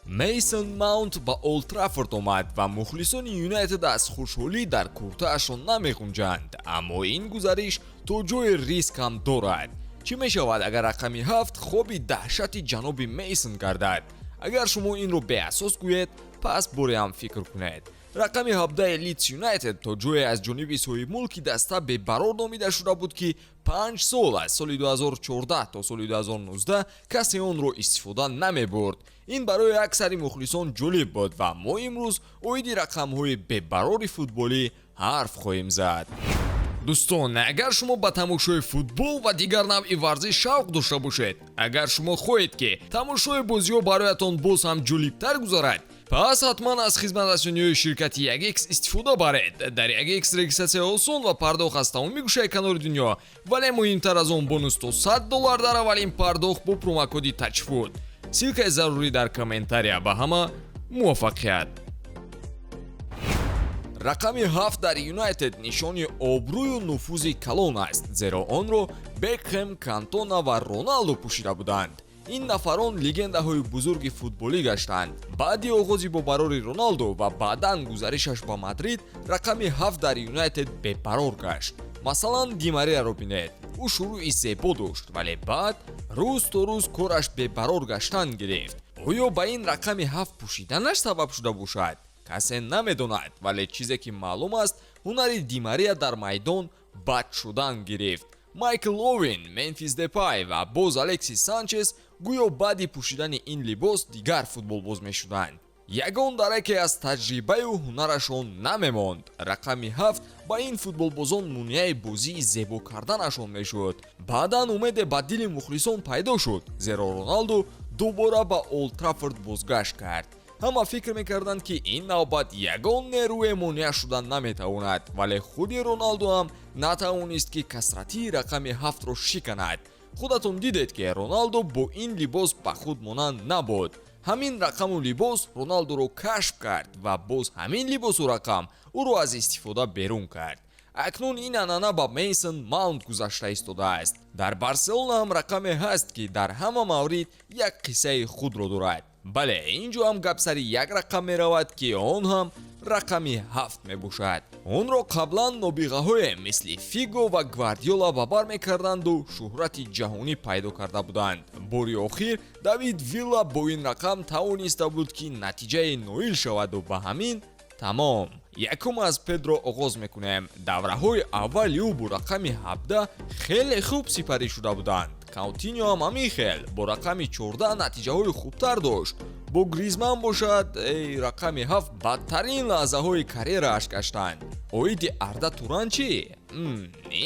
Мейсон Маунт ба Олд Траффорд омад ва мухлисони Юнайтед аз хушҳолӣ дар куртаашон намеғунҷанд. Аммо ин гузариш то ҷое риск ҳам дорад. Чӣ мешавад, агар рақами 7 хоби даҳшати ҷаноби Мейсон гардад? Агар шумо инро беасос гӯед, пас боре ҳам фикр кунед. Рақами 17 Лидс Юнайтед то ҷое аз ҷониби соҳибмулки даста бебарор номида шуда буд, ки 5 сол, аз соли 2014 то соли 2019, касе онро истифода намебурд. Ин барои аксари мухлисон ҷолиб буд ва мо имрӯз оиди рақамҳои бебарори футболӣ ҳарф хоҳем зад. Дӯстон, агар шумо ба тамошои футбол ва дигар навъи варзиш шавқ дошта бошед, агар шумо хоҳед, ки тамошои бозиҳо бароятон боз ҳам ҷолибтар гузарад, пас ҳатман аз хизматрасониҳои ширкати 1X истифода баред. Дар 1X регистратсия осон ва пардохт аз тамоми гӯшаи канори дунё, вале муҳимтар аз он, бонус то 100 доллар дар аввалин пардохт бо промокоди TAJFOOT. Ссылкаи зарурӣ дар комментария. Ба ҳама муваффақият! Рақами 7 дар Юнайтед нишони обрӯю нуфузи калон аст, зеро онро Бекхем, Кантона ва Роналдо пӯшида буданд. Ин нафарон легендаҳои бузурги футболӣ гаштанд. Баъди оғози бобарори Роналдо ва баъдан гузаришаш ба Мадрид, рақами 7 дар Юнайтед бепарор гашт. Масалан, Ди Марияро бинед. Ӯ шурӯъи зебо дошт, вале баъд рӯз то рӯз кораш бебарор гаштан гирифт. Оё ба ин рақами 7 пӯшиданаш сабаб шуда бошад, касе намедонад, вале чизе ки маълум аст, ҳунари Ди Мария дар майдон бад шудан гирифт. Майкл Оуэн, Мемфис Депай ва боз Алексис Санчес гӯё баъди пӯшидани ин либос дигар футболбоз мешуданд. Ягон дараке аз таҷрибаю ҳунарашон намемонд. Рақами 7 ба ин футболбозон монеаи бозии зебо карданашон мешуд. Баъдан умеде ба дили мухлисон пайдо шуд, зеро Роналду дубора ба Олд Траффорд бозгашт кард. Ҳама фикр мекарданд, ки ин навбат ягон нерӯе монеа шуда наметавонад, вале худи Роналду ҳам натавонист, ки касратии рақами 7-ро шиканад. Худатон дидед, ки Роналдо бо ин либос ба худ монанд набуд. Ҳамин рақаму либос Роналдоро кашф кард ва боз ҳамин либосу рақам ӯро аз истифода берун кард. Акнун ин анъана ба Мейсон Маунт гузашта истодааст. Дар Барселона ҳам рақаме ҳаст, ки дар ҳама маврид як қиссаи худро дорад. Бале, ин ҷо ҳам гап сари як рақам меравад, ки он ҳам рақами 7 мебошад. Онро қаблан нобиғаҳое мисли Фиго ва Гвардиола ба бар мекарданду шӯҳрати ҷаҳонӣ пайдо карда буданд. Бори охир Давид Вилла бо ин рақам тавониста буд, ки натиҷае ноил шаваду ба ҳамин тамом. Якум аз Педро оғоз мекунем. Давраҳои аввали ӯ бо рақами 17 хеле хуб сипарӣ шуда буданд. Каутиньо ҳам ҳамин хел бо рақами 14 натиҷаҳои хубтар дошт. Бо Гризман бошад, эй, рақами 7 бадтарин лаҳзаҳои карьерааш гаштанд. Оиди Арда Туран чӣ?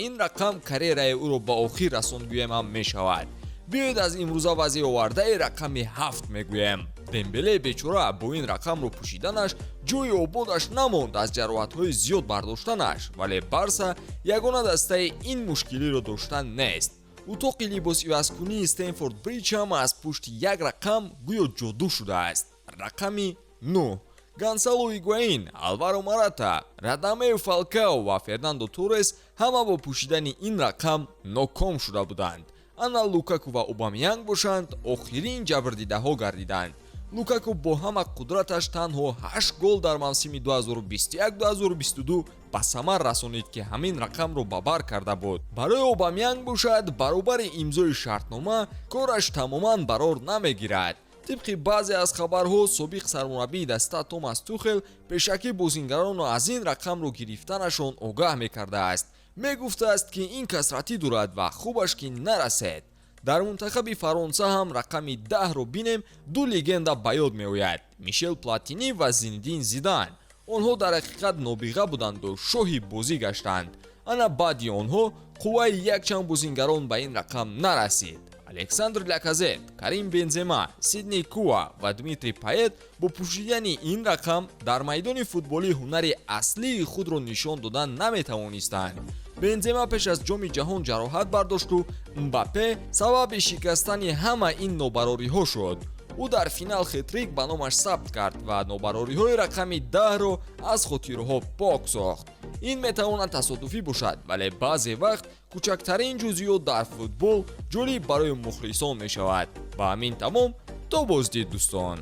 Ин рақам карьераи ӯро ба охир расонд гӯем ҳам мешавад. Биёед, аз имрӯза вазъи овардаи рақами 7 мегӯем. Дембеле бечора бо ин рақамро пӯшиданаш ҷои ободаш намонд аз ҷароҳатҳои зиёд бардоштанаш, вале Барса ягона дастаи ин мушкилиро доштан нест. Утоқи либосивазкунии Стэмфорд Бриҷ ҳам аз пушти як рақам гӯё ҷоду шудааст. Рақами 9. Гонсало Игуаин, Алваро Марата, Радамел Фалкао ва Фернандо Торрес ҳама бо пӯшидани ин рақам ноком шуда буданд. Ана Лукаку ва Обамеянг бошанд, охирин ҷабрдидаҳо гардиданд. Лукаку бо ҳама қудраташ танҳо 8 гол дар мавсими 2021-2022 ба самар расонид, ки ҳамин рақамро ба бар карда буд. Барои Обамеянг бошад, баробари имзои шартнома кораш тамоман барор намегирад. Тибқи баъзе аз хабарҳо, собиқ сармураббии даста Томас Тухел пешакӣ бозингаронро аз ин рақамро гирифтанашон огаҳ мекардааст. Мегуфтааст, ки ин касратӣ дорад ва хубаш ки нарасед. Дар мунтахаби Фаронса ҳам рақами 10-ро бинем, ду легенда ба ёд меояд: Мишел Платини ва Зинедин Зидан. Онҳо дар ҳақиқат нобиға буданду шоҳи бозӣ гаштанд. Ана баъди онҳо қувваи якчанд бозингарон ба ин рақам нарасид. Александр Ляказет, Карим Бензема, Сидни Куа ва Дмитрий Пает бо пӯшидани ин рақам дар майдони футболӣ ҳунари аслии худро нишон додан наметавонистанд. Бензема пеш аз Ҷоми Ҷаҳон ҷароҳат бардошту Мбаппе сабаби шикастани ҳама ин нобарориҳо шуд. Ӯ дар финал хетрик ба номаш сабт кард ва нобарориҳои рақами 10-ро аз хотирҳо пок сохт. Ин метавонад тасодуфӣ бошад, вале баъзе вақт кӯчактарин ҷузъиёт дар футбол ҷолиб барои мухлисон мешавад. Ба ҳамин тамом, то боздид, дӯстон.